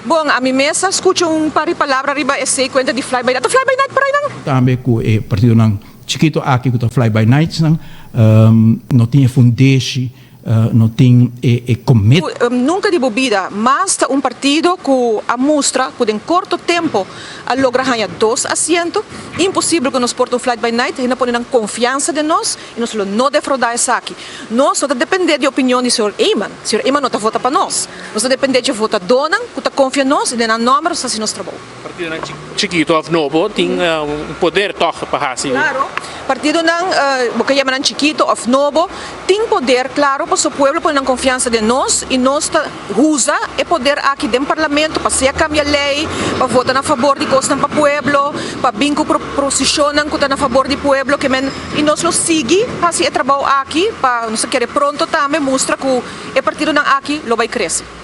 Bon, ami mes a scucha un par di palabra riba esey cuenta di fly by night. Ta fly by night por aynan? Tambe cu e partidonan chikito aki cu ta fly by nights nan no tin e fundeshi, no tin e commit. Nunca di bo bida mas ta un partido cu a mustra cu den corto tempo a logra haña dos asiento. Imposibel cu nos por ta un fly by night. Hende a pone nan confiansa den nos y nos lo no defrauda esaki. Nos no ta depende di opinion di señor Eman. Señor Eman no ta vota pa nos. Nos ta depende dje votadónan ku ta konfia nos i den nan nòmber nos ta hasi nos trabou. Partidonan chikito òf nobo tin un poder tòg pa hasi. Klaro, partidonan, bo ke yama nan chikito òf nobo, tin poder, klaro, pasobra pueblo pone nan konfiansa den nos i nos ta usa e poder aki den parlamento pa sea kambia lei, pa vota na fabor di kosnan pa pueblo, pa bin ku proposishonnan ku ta na fabor di pueblo, ke men i nos lo sigui hasi e trabou aki pa nos ta kere pronto tambe mustra ku E partidonan aki lo bai krese.